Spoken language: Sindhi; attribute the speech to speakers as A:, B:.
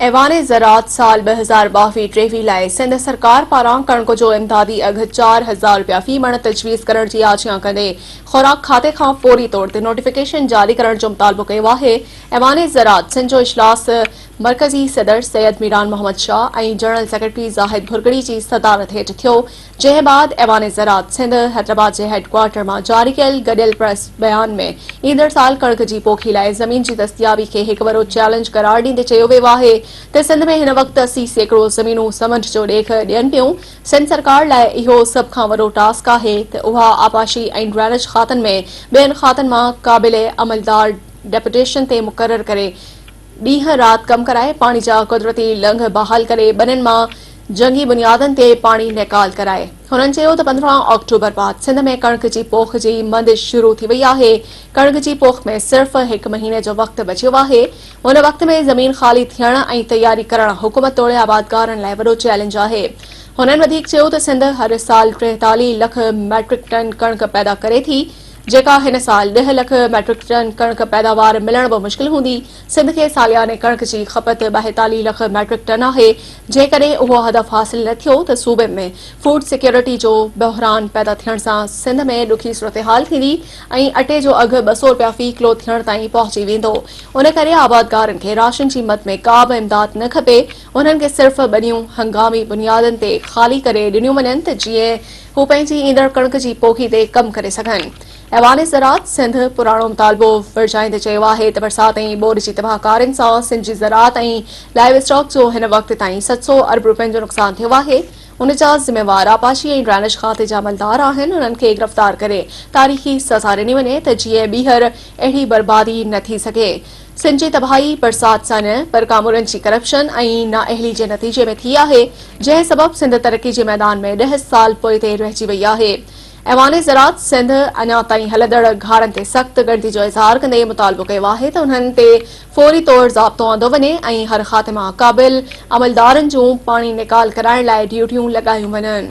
A: ايوان زراعت سال 2022 ٽيويهه لاء سنڌ سرڪار پاران ڪڻڪ جو امدادي اگهه 4000 رپيا في مڻ تجويز ڪرڻ جي آجيان ڪندي خوراڪ کاتي کان فوري طور تي نوٽيفڪيشن جاري ڪرڻ جو مطالبو ڪيو آهي. ايوان زراعت سنڌ جو اجلاس مرڪزي صدر سيد ميران محمد شاهه ۽ جنرل سيڪريٽري زاهد ڀرڳڙي جي صدارت هيٺ ٿيو، جنهن بعد ايوان زراعت سنڌ حيدرآباد جي هيڊ ڪوارٽر مان جاري ڪيل گڏيل پريس بيان ۾ ايندڙ سال ڪڻڪ جي پوکي لاء زمين جي دستيابي کي هڪ وڏو چئلينج قرار ڏيندي چيو ويو آهي ته سنڌ ۾ هن وقت 80% زمينون سمنڊ جو ڏيک ڏين پيون، سنڌ سرڪار لاء اهو سڀ کان وڏو ٽاسڪ آهي ته اها آبپاشي ۽ ڊرينيج کاتن ۾ ٻين کاتن مان قابل عملدار ڊيپوٽيشن تي مقرر ڪري ڏينهن رات ڪم ڪرائي پاڻي جا قدرتي لنگهه بحال ڪري ٻنين مان جنگي بنيادن تي پاڻي نيڪال ڪرائي. هنن چيو ته 15 آڪٽوبر بعد سنڌ ۾ ڪڻڪ جي پوک جي مند شروع ٿي وئي آهي، ڪڻڪ جي پوک ۾ صرف هڪ مهيني جو وقت بچيو آهي، ان وقت ۾ زمين خالي ٿيڻ ۽ تياري ڪرڻ حڪومت توڙي آبادگارن لاء وڏو چئلينج آهي. هنن وڌيڪ چيو ته سنڌ هر سال 43 لک ميٽرڪ ٽن ڪڻڪ پيدا ڪري ٿي، جيڪا هن سال ڏهه لک ميٽرڪ ٽن ڪڻڪ پيداوار ملڻ به مشڪل هوندي، سنڌ کي سالياني ڪڻڪ جي کپت 42 لک ميٽرڪ ٽن آهي، جيڪڏهن اهو هدف حاصل نه ٿيو ته صوبي ۾ فوڊ سيڪيورٽي جو بحران پيدا ٿيڻ سان سنڌ ۾ ڏکي صورتحال ٿيندي ۽ اٽي جو اگهه 200 رپيا في ڪلو ٿيڻ تائين پهچي ويندو، ان ڪري آبادگارن کي راشن جي مد ۾ ڪا به امداد نه کپي، انهن کي صرف ٻنيون هنگامي بنيادن تي خالي ڪري ڏنيون وڃن ته جيئن هو پنهنجي ايندڙ ڪڻڪ جي پوکي تي ڪم ڪري سگهن. ايوان زراعت سنڌ پراڻو مطالبو ورجائيندي چيو آهي ته برسات ۽ ٻوڏ جي تباهڪارين سان سنڌ جي زراعت ۽ لائيو اسٽاڪ جو هن وقت تائين 700 ارب روپين جو نقصان ٿيو آهي ان جا ذميوار آبپاشي ۽ ڊرينيج کاتي جا عملدار آهن انهن کي گرفتار ڪري تاريخي سزا ڏني وڃي ته جيئن ٻيهر اهڙي بربادي نه ٿي سگهي. سنڌ جي تباهي برسات سان نه پر ڪامورن جي ڪرپشن ۽ نااهلي جي نتيجي ۾ ٿي آهي، جنهن سبب سنڌ ترقي جي ميدان ۾ ڏهه سال پوئتي رهجي وئي آهي. ايوان زراعت سنڌ اڃا تائين هلندڙ گهاڙن تي سخت ڳڻتي جو اظهار ڪندي مطالبو ڪيو آهي ته انهن تي فوري طور ضابطو آندو وڃي ۽ هر کاتي مان قابل عملدارن جون پاڻي نيڪال ڪرائڻ لاء ڊيوٽيون لڳايون وڃن.